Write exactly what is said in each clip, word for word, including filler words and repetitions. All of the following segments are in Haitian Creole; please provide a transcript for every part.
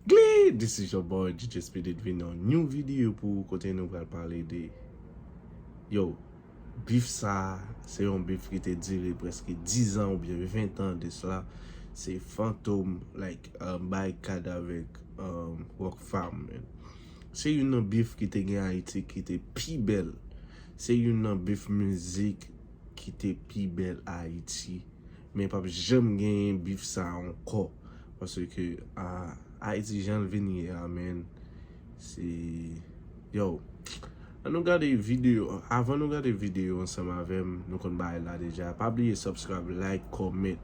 Glee! This is your boy D J Speedy vin nan yon new video pou ou kote nou pral pale de, yo, beef sa, se yon beef ki te dire prèske diz an oubyen ven tan de sla. Se Fantom, like, um, Barikad avèk, um, Rockfam, man. Se youn nan beef ki te gen Ayiti ki te pi bèl. Se youn nan beef mizik ki te pi bèl Ayiti. Men p ap janm genyen beef sa ankò. Paske, a, Ayiti jan l vin ye a, man, se, yo, ann nou gade videyo. Avan nou gade videyo ansanm avè m, nou konn bagay la deja. Pa bliye subscribe, like, comment.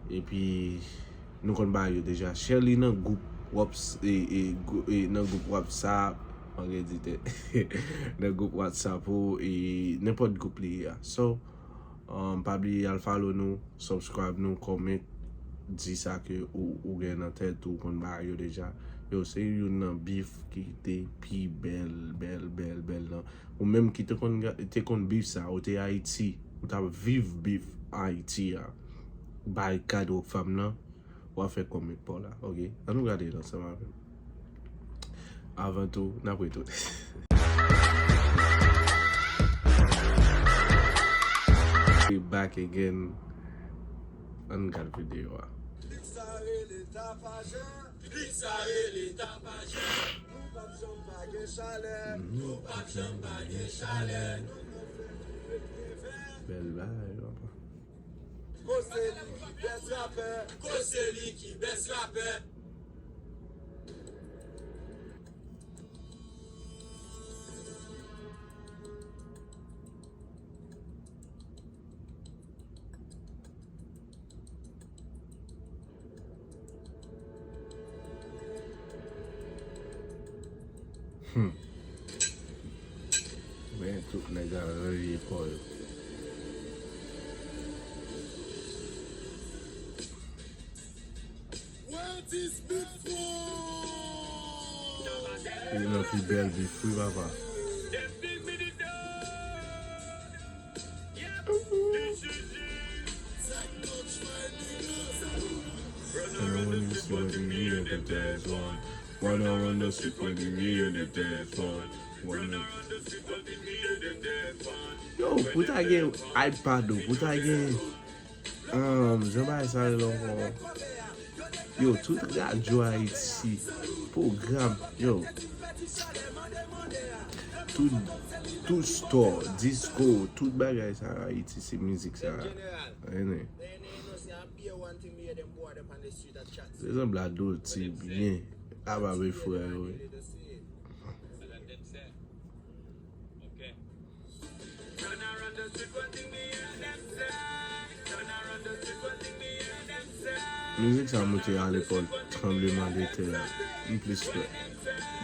Epi, nou konn bagay yo deja. Share li nan gwoup Whaps-, e, e, gwou-, e, nan gwoup WhatsApp, mwen gen di tè. Nan gwoup WhatsApp ou, e nenpòt gwoup li ye a. So, um, pa bliye al follow nou, subscribe nou, comment, di sa ke ou, ou gen nan tèt ou, konn bagay yo deja. Yo, se youn nan beef ki te pi bèl, bèl, bèl, bèl nan. Ou menm ki te konn ga-, te konn beef sa, ou te Ayiti, ou t ap viv beef Ayiti a. Barikad Rockfam nan, w ap fè comment pa w la, oke? Ann nou gade l ansanm avè m. Avan tou, n ap retounen. We back again. Ann gad videyo a. Klik sa rele tapajan. Klik sa rele tapajan. Nou p ap janm pa gen chalè. Nou p ap janm pa gen chalè. Bèl bagay, papa. Koze li ki best rapè. Koze li ki best rapè. Hmm. Men tout nèg al ranje kò yo. Youn nan pi bèl beef wi, papa. And I wanna see what the real the dance one. Wanna wanna see what the real the dance one. Wanna Yo, pou ta gen iPad ou, pou ta gen, um, jan bagay sa rele ankò? Yo, tout radyo Ayiti, pwogram, yo. Tout, tout store, disco, tout bagay sa Ayiti, se mizik sa. Enen. Se sanble a doti byen. A pa be frè yo. Mizik sa monte a lepòk tranbleman de tè a. M plis kwè.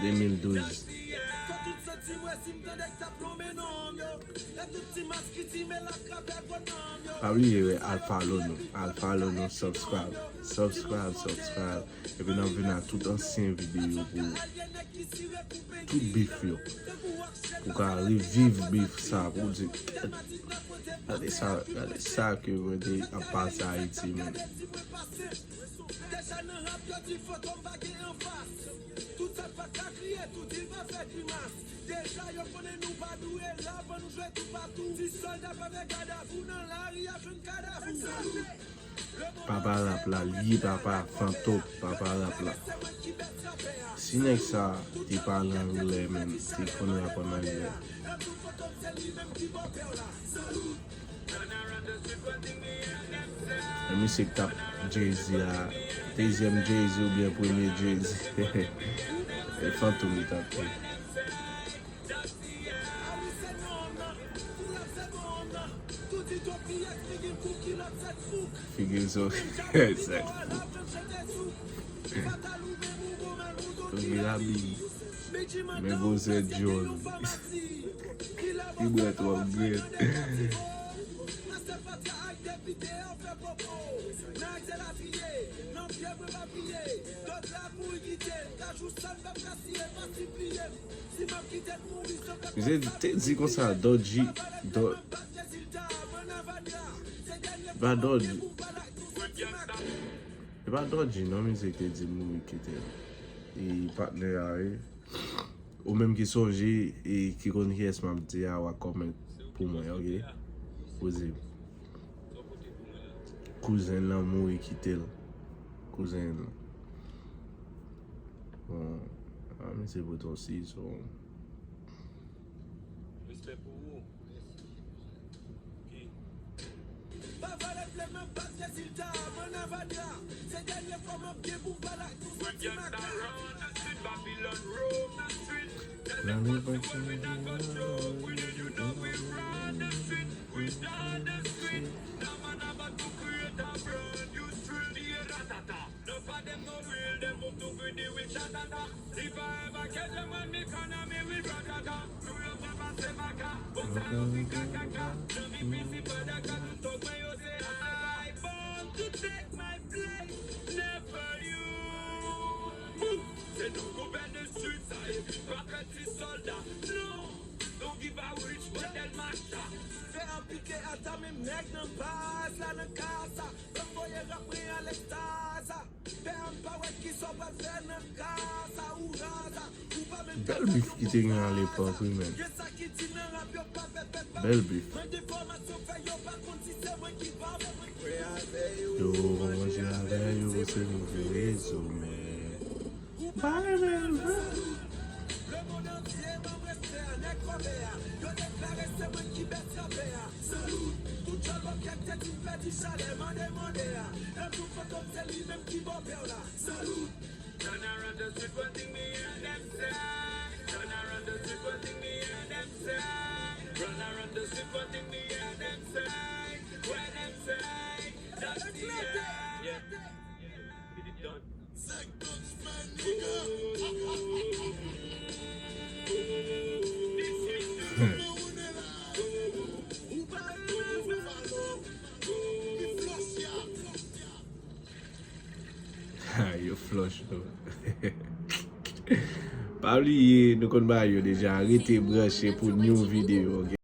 De mil douz. Pa bliye, al follow nou. Al follow nou, subscribe. Subscribe, subscribe. Epi n ap vin ak tout ansyen videyo pou tout beef yo. Pou ka reviv beef sa, pou di, gade sa, gade sa ke mwen te ap pase Ayiti, men. Papa rap la, li papa Fantom, papa rap la. Si nèg sa te pale anglè, men, te konn rap an anglè. Men misye k t ap Jay-Z a, dezyèm Jay-Z oubyen premye Jay-Z? E Fantom li t ap ye. Figi l sou sèt. Figi l abi. Men gwosè djòl. Li bwè twòp grenn. Misye te di konsa, Dodgy, Do-, pa Dodgy. E pa Dodgy non, misye te di mouri kite l. e patnè a, wi. Ou menm ki sonje e ki konn kiyès m ap di a, w a kòmant pou mwen, oke? Poze. Kouzen l lan mouri kite l. Kouzen l. Bon, a, misye pote yon season. Respè pou ou. Pa vale vle men baz rezilta a, mwen nan vatra. Se dènye fwa m ap gen pou m pale ak nou soti maka. Se nou gouvène street sa, epi pa pèdi sòlda. Non, don't give a rich modèl masta. Fè an pike ata menm nèg nan baz la nan ka sa. Ban m voye rap mwen a lekstaza. Fè an pa wè kisa w pral fè nan ka sa ou raza. Ou pa menm Bèl bif ki te gen alepòk, wi, men. Gen sa ki di nan rap yo pa fè pèt pa. Bèl bif. Mande fòmasyon fè yo pa konn si se mwen ki pa. Yo manje avè yo, se nouvo rezo, men. Ou pa renmen l vre. Lemonn antye ban m respè a, nèg kòbè a. Yo deklare se mwen ki bèt rapè a. Salut. Tout djòl bòkyè k te di m pèdi chalè, mande mande a. Nan tout fantom se li menm ki bòpè w la. Salut. Turn around to see what thing me hear dem say. Turn around to see what thing me hear dem say. Run around to see what thing me hear dem say. Where dem say. Just the yeah. Yeah. Done. Ha, yo flòch tou. Pa bliye, nou konn bagay yo deja. Rete branche pou new video, oke?